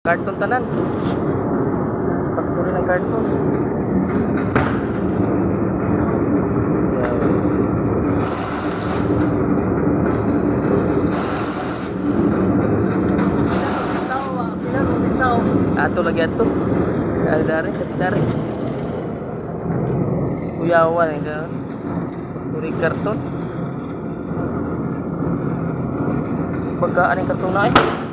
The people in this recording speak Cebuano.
Karton tanan. Factory ng karton. Ato lagi ato. Dari dari dari. Kuyawan eh. Factory karton. Bagaan ang karton na eh.